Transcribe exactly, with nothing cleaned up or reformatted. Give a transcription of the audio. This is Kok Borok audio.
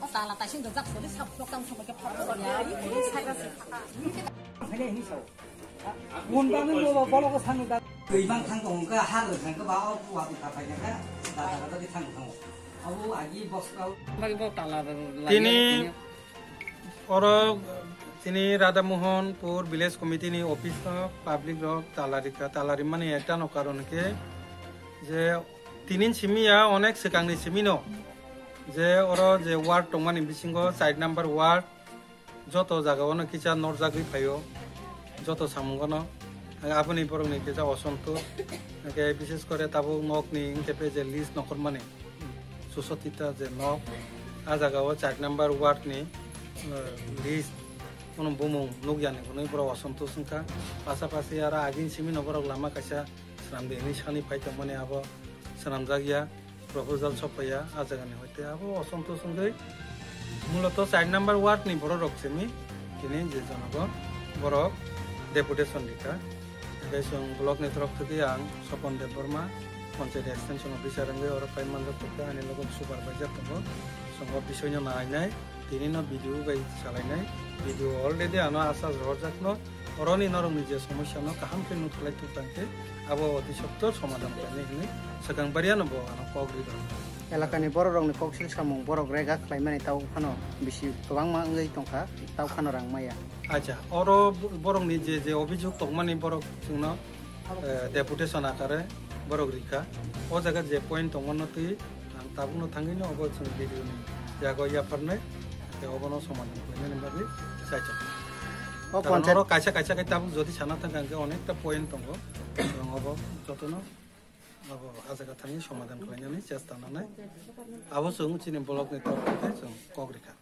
Tala taising dojak sori sab lokang sampai ke phar ya. Ini saya rasa. Ini ini sao. Mun bang ini bawa bawa ke sana dah. Kau ibang thang kau ke har thang ke bawa aku waktu kata ke kan. Dah dah dah di thang kau. Aku agi bos kau. Bagi bawa tala. Tini oro tini Radha Mohanpur Village Committee ni office no public rok tala rika, tala rimani ekta no karon ke je tinin simi ya onek sekang ni simi no je oro je ward tongmani bisingo side number ward joto jaga ono kisa norjagwi phaio joto samungo no. Ang aboni borok ni kisa osonto. Hingke bishes kore tabuk nok ni hingke pe je list nokormani. Susotita je nok, a jaga o char number ward ni, eh, list, kono bumung nukya ni hwnwi borok osontos wngkha. Pasapasi aro agini simi no borok lama kaisa swnamdi hwnwi sani pai tongmani abo swnamjakya, proposal sopaiya a jaga ni hoite abo osontos wngwi muloto char number ward ni borok rok simi tini je jonogo borok deputation rikha. Hingke chwng block ni torok thwgwi ang Sopon Debbarma, Panchayat Extension Officer wngwi oro phai manjak tongo, ani logo supervisor tongo. Chwng o bisingno nainai, tini no B D O bai salainai. B D O already ano asha rohorjakno, oroni norokni je somosya no kaham khe nukhlai tongtang khe abo oti sottor somadhan khlainai hwnwi swkang bariano bo ano kok ri rw. Elakani borok rokni koksil samung borok rega khlaimani tau phano bisi kwbangma wngwi tongkha, tau phano rang maya. Acha, oro borokni je je obijog tongmani borok chwngno, eh, deputation akare borok rikha. O jaga je point tongmano twi ang tabukno thangwino obo chwng B D O ni yago yapharnai, tei obono somadhan khlainani bagwi chaichak. O Karon panchayat oro kaisa kaisa khe tabuk jodi sana thangkha hwnkhe onekta point tongo. Chwng obo jotono abo a jaga thangwi somadhan khlainani chesta nanai. Abo chwng chini block ni torof khe chwng kok rikha.